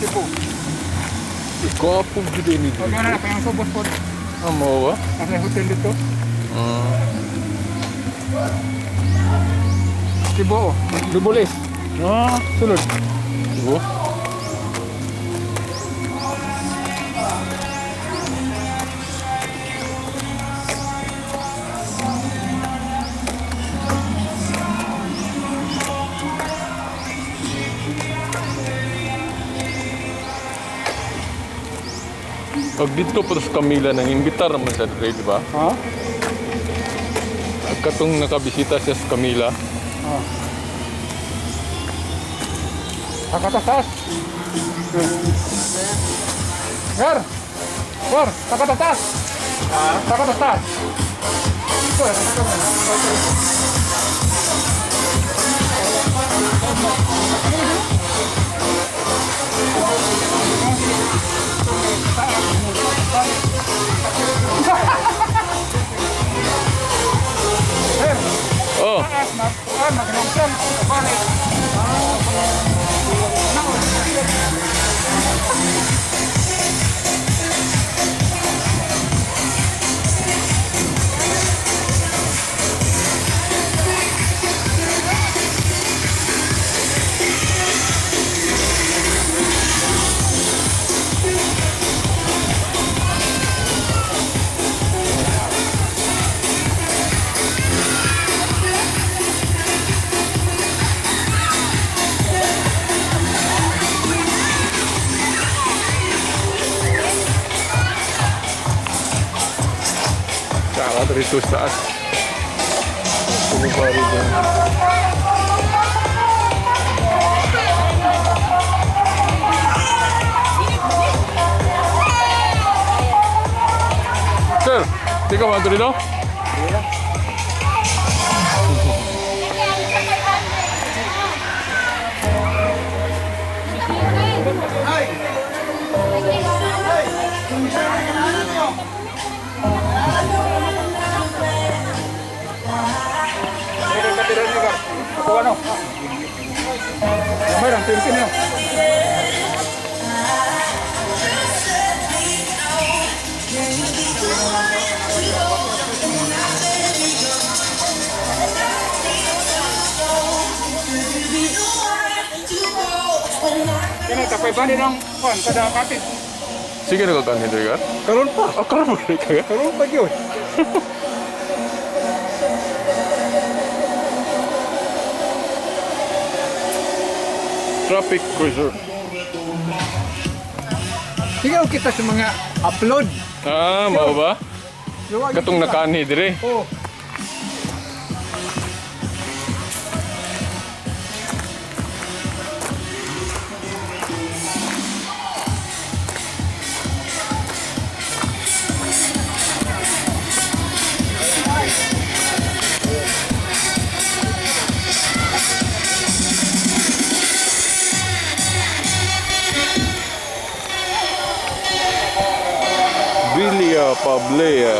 Cebu. Gwapo jud ni Okay diri. na, kaya ang subos po. Ah, mao ba? Nasa hotel dito. Cebu, oh. Dubulis. Ah, Sulod. Cebu. Pag dito po sa Camila, nang imbitar naman siya dre, di ba? Ha? At katong nakabisita siya sa Camila, Oh. Kakatasas. Gar! Gar! Kakatasas! Kakatasas! Ito, kakatasas. Sir, oh, taas, mag-kuan, mag-hinungsan, balik. Tsaka dito sa taas. Bumaba rin dyan. Sir, di ka mato dito? Ay, katira niyo, Gar. Ako ano? May rang tintin niyo. Kini tapay ba din ang kuan kada kapit. Sige na ka kanhin diri ka? Karon pa. Ah, karon mo diri ka? Karon pa gyud. Traffic cruiser. Sige kita sa mga upload. Ah, mao ba? Luwag Katong kita. nakanhi diri. Oh. Pablea.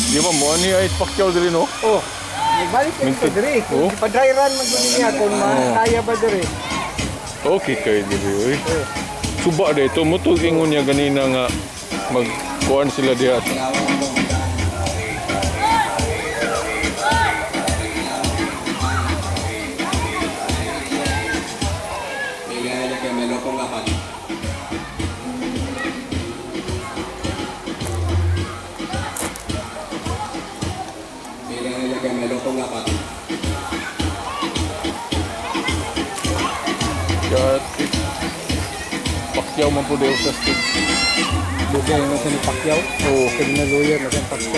Di ba mo ani ay Pacquiao diri, no? Oh. Nagbalik kayo sa diri. Oh. Pa-dry run man gud niya kung makaya ba diri. Okay kay diri oy. Suba dito mo to, ingon niya ganina nga magkuan sila diha. Dile a ella que me lo ponga para ti. Dile a ella que me lo ponga para ti. Gati. Pacquiao man po daw sa stage. Dugay na sa ni Pacquiao. Oh, kay na lawyer na sa Pacquiao.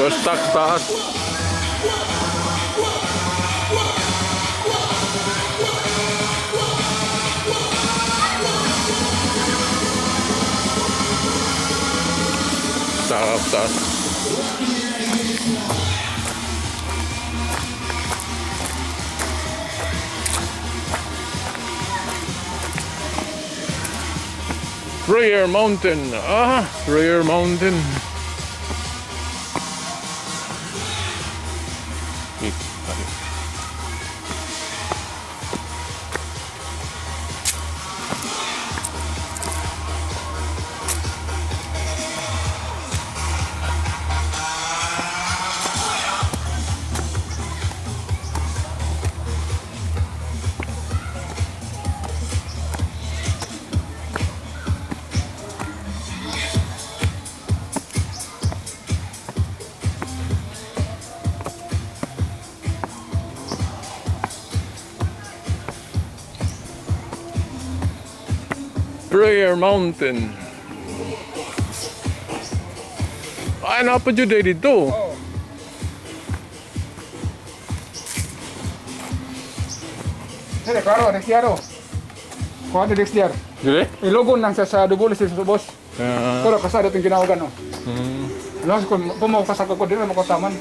Kastak taas. Sarap taas. Prayer Mountain. Ah, Prayer Mountain. Wait, sorry. Prayer Mountain. Ay, napa jud ay dito. Oh. Sir, klaro, next year. Oh. Kuha na next year. Dire? Ilogon lang sa dugo sa boss. Ah, Pero kasada itong ginawagan, oh. Alam ko, kung makasaka ko, di na makataman.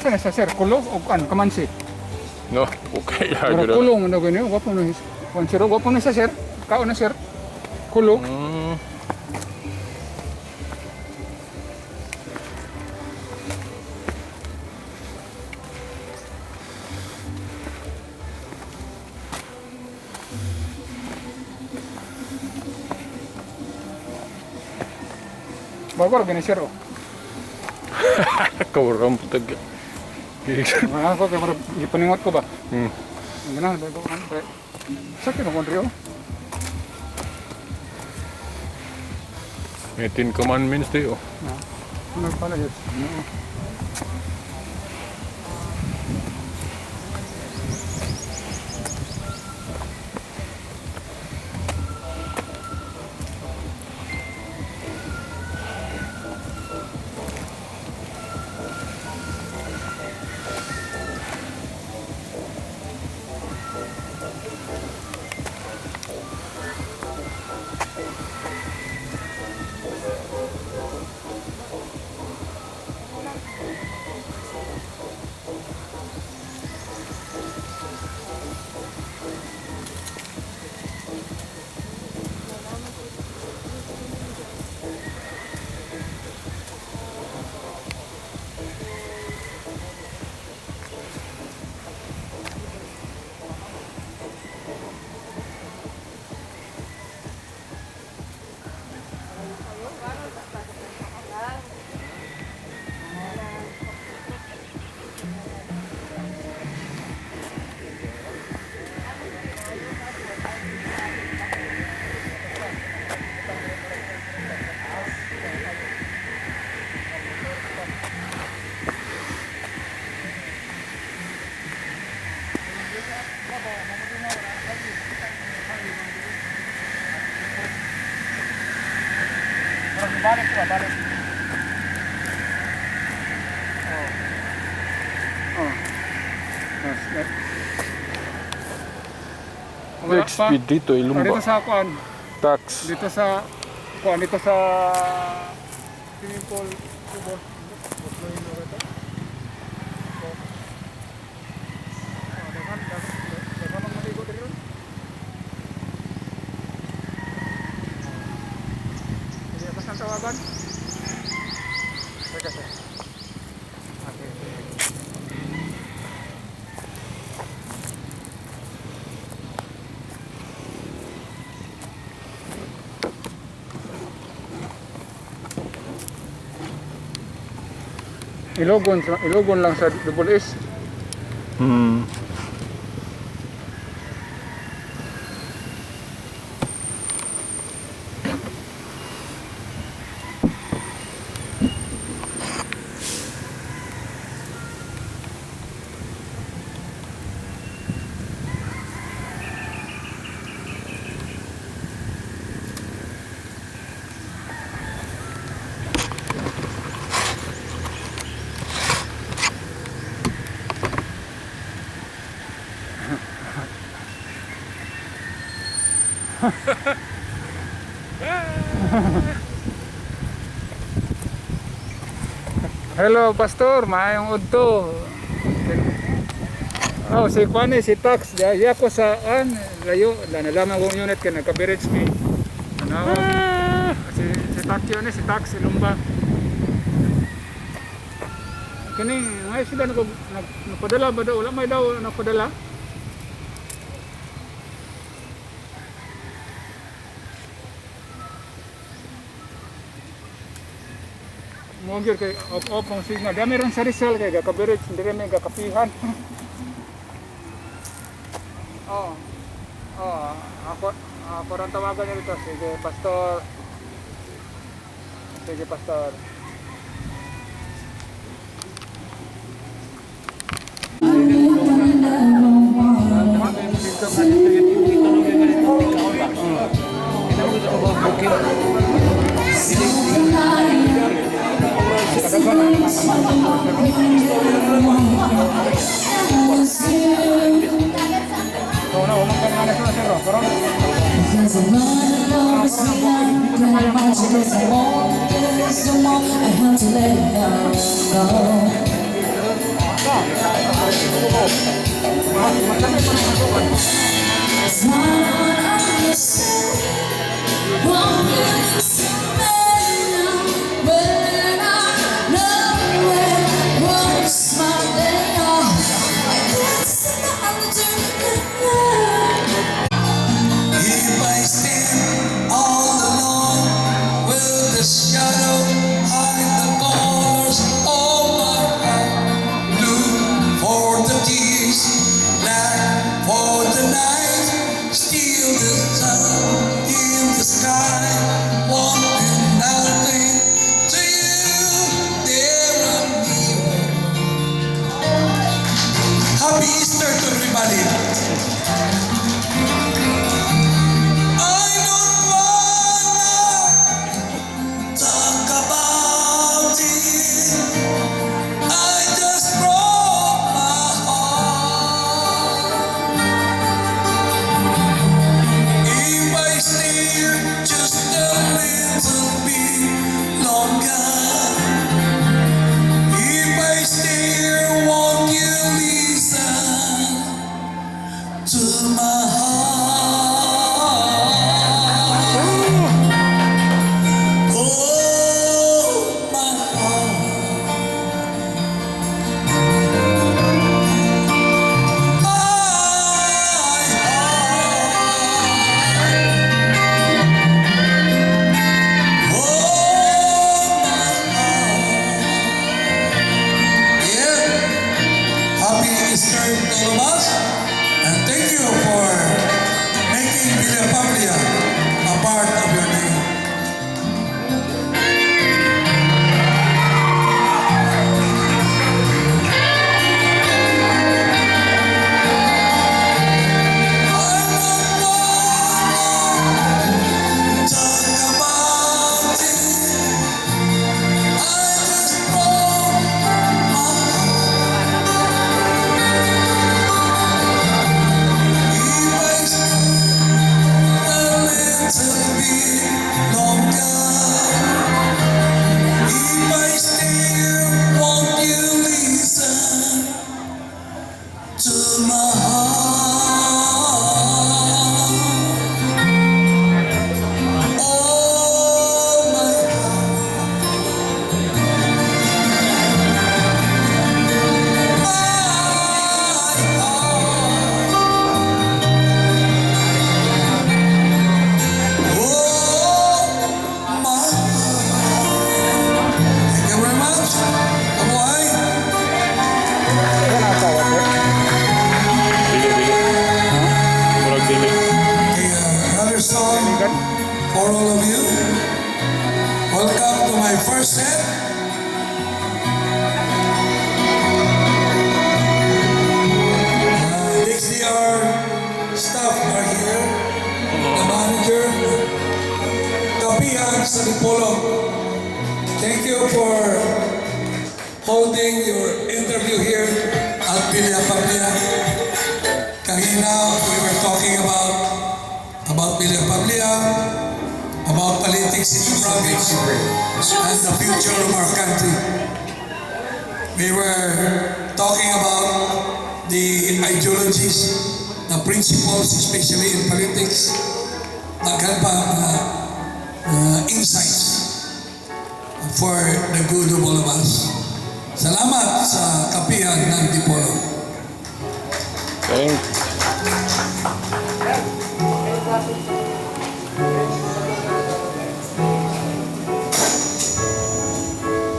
Isa na siya, sir? Kulo o ano, kamansi? No, okay. Ya, Pero jud. kulo mo na ganyan, gwapo na one zero, gwapo na siya, sir. Kao na, sir. Kulo. Bago ra gani, sir, oh. Kawaram putag. Mga ako kay murag gipaningot ko ba. Ganahan ba ko ano pre. Sakit ako Rio. May Ten Commandments tayo. Na. Ano pala yes. No. Balik ba, balik. Oh. Oh. Yes, yes. Wala pa. Speed dito, Ah, ilumba. dito sa kuan, Tax. dito sa kuan dito sa swimming pool, kubo. Ah, daghan ang maligo diri ron. Sige, basta ang tawagan. Teka, sir. Okay. Ilogon, ilogon lang sa double S. Hello, Pastor. Maayong udto. Oh, si Kwan eh, si Tax. Diya ko sa an, layo. Nalaman kong unit kay nagka-berage mi. Ano? Si Tax yun eh, si Tax, si Lumba. Kini, ngay sila nagpadala ba daw? Wala may daw nagpadala. Mo gyud kay off off ang signal. Dami ron sa Rizal kay gakaberage, hindi kami gakapihan. Oh. Oh, ako ron tawagan niyo dito. Sige, Pastor. Sige, Pastor. There's a lot of there's no more, I have to let it go. It's not what I said. Won't you say when I know it was my day off? I can't say I'm doing. If I stand all alone, will the shadow hide the corners of my heart? Blue. all of us. And thank you for making Villa Paglia a part of your day. I don't wanna talk about it. I just broke my heart. If I stay a little bit longer, if I stay, won't you listen to my heart? Oh, my heart. My heart. Oh, my heart. Thank you very much. Mabuhay. Ano ang asawa ko? Dili, dili. Murag dili. Okay, another song for all of you. Welcome to my first set. DXDR staff are here. The manager, Kapihan sa Dipolog. Thank you for holding your interview here at Villa Paglia. Kanina, we were talking about Villa Paglia, about politics in the province, and the future of our country. We were talking about the ideologies, the principles, especially in politics, daghan pa mga insights for the good of all of us. Salamat sa Kapihan ng Dipolog. Thanks.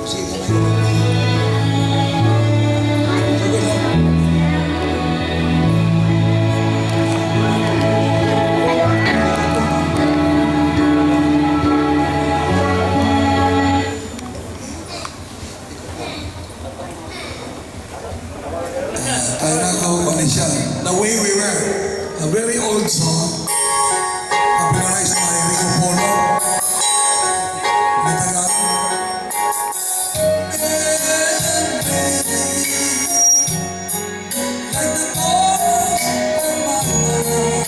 Sige, kamay. Sige lang. Kaya na ako kung siya. "The Way We Were." A very old song. Popularized by Rico Polo. May Tagalog. And baby, like the corners of my mind,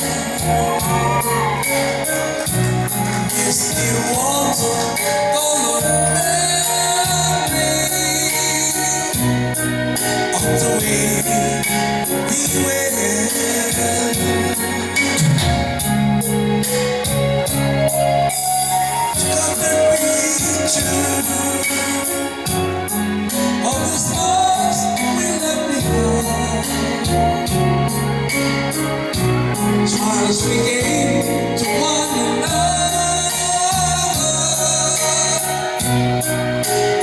is the watercolor memory of the way we were. Got the picture of the stars we left behind. Smiles we gave to one another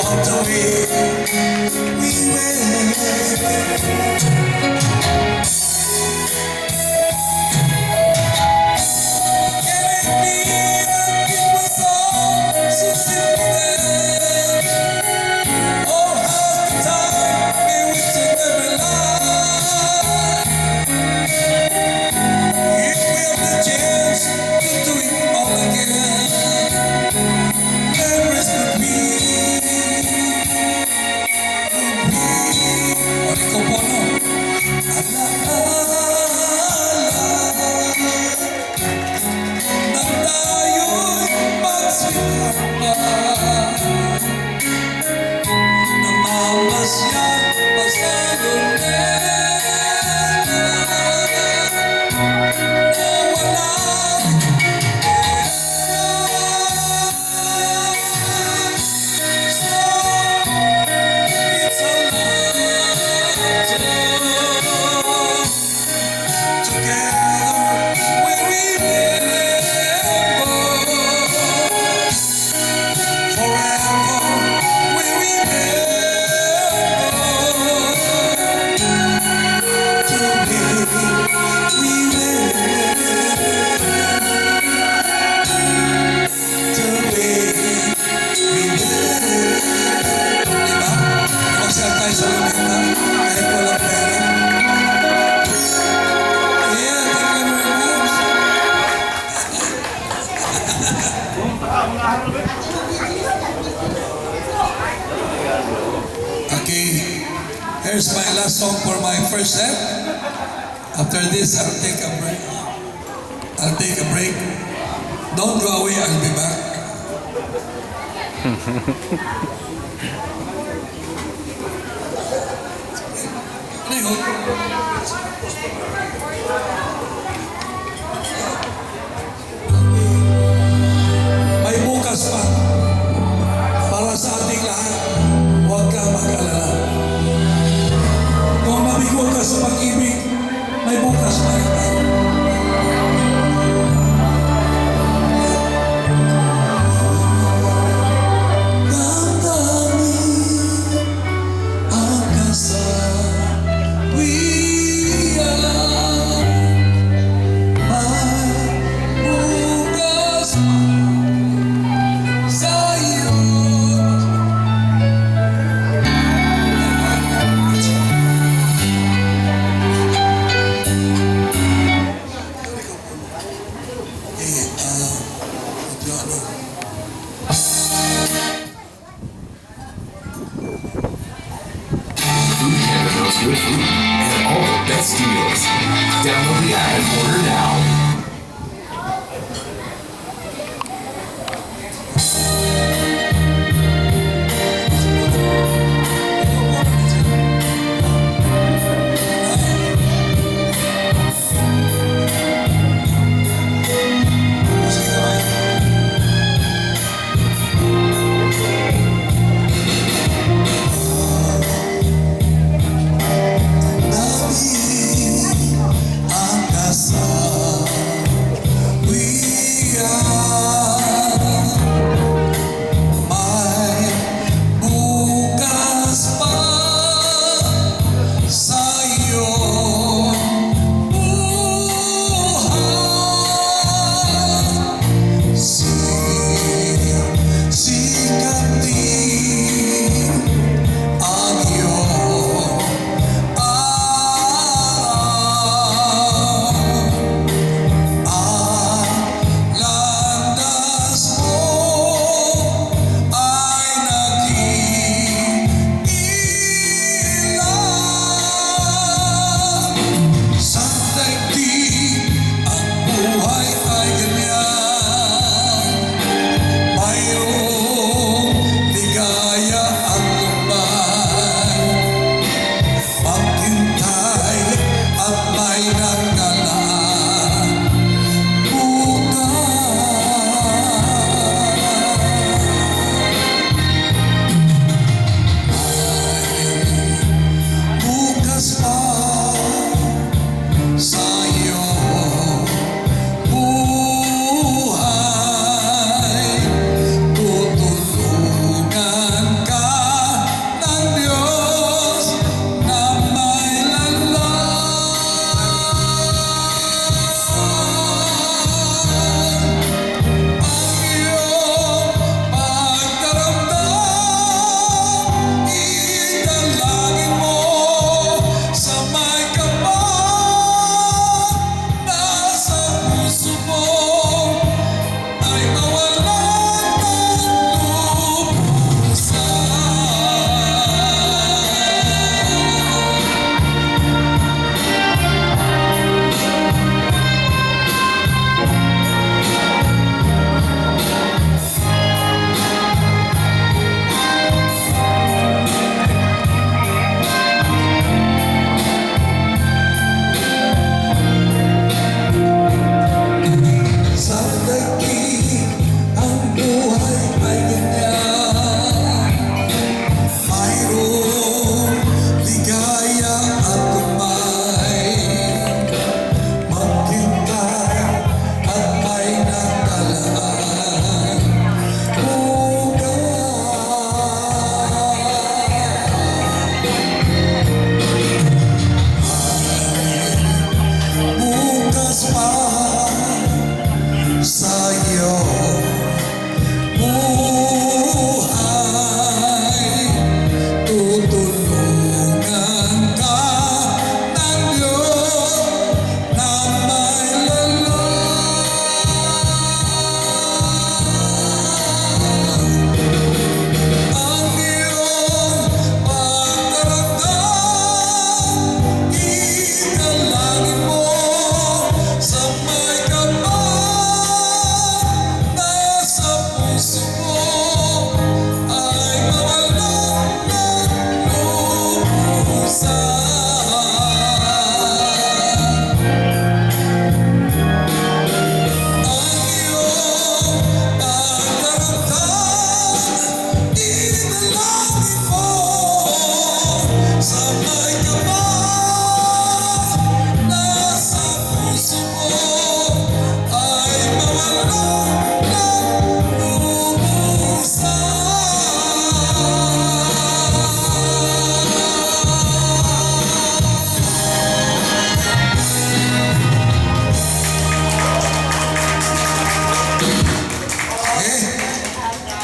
of the way we were. Can it be that it was all so simple then? Or has the time bewitched every line? If we have the last song for my first set. After this, I'll take a break. I'll take a break. Don't go away, I'll be back. Ano yun? May bukas pa. Para sa ating lahat, huwag ka mag-alala. Kung mabigo ka sa pag-ibig, may bukas pa rin tayo. Damdamin ang kasawian, may bukas pa sa iyo. Eh, medyo ano, Food Panda knows good food and all the best deals. Download the app and order now. Damdamin ang kasawian.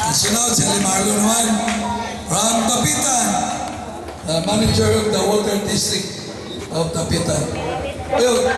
Ang sunod, si Ali Marlo naman, from Dapitan, the manager of the Water District of Dapitan. Ayun.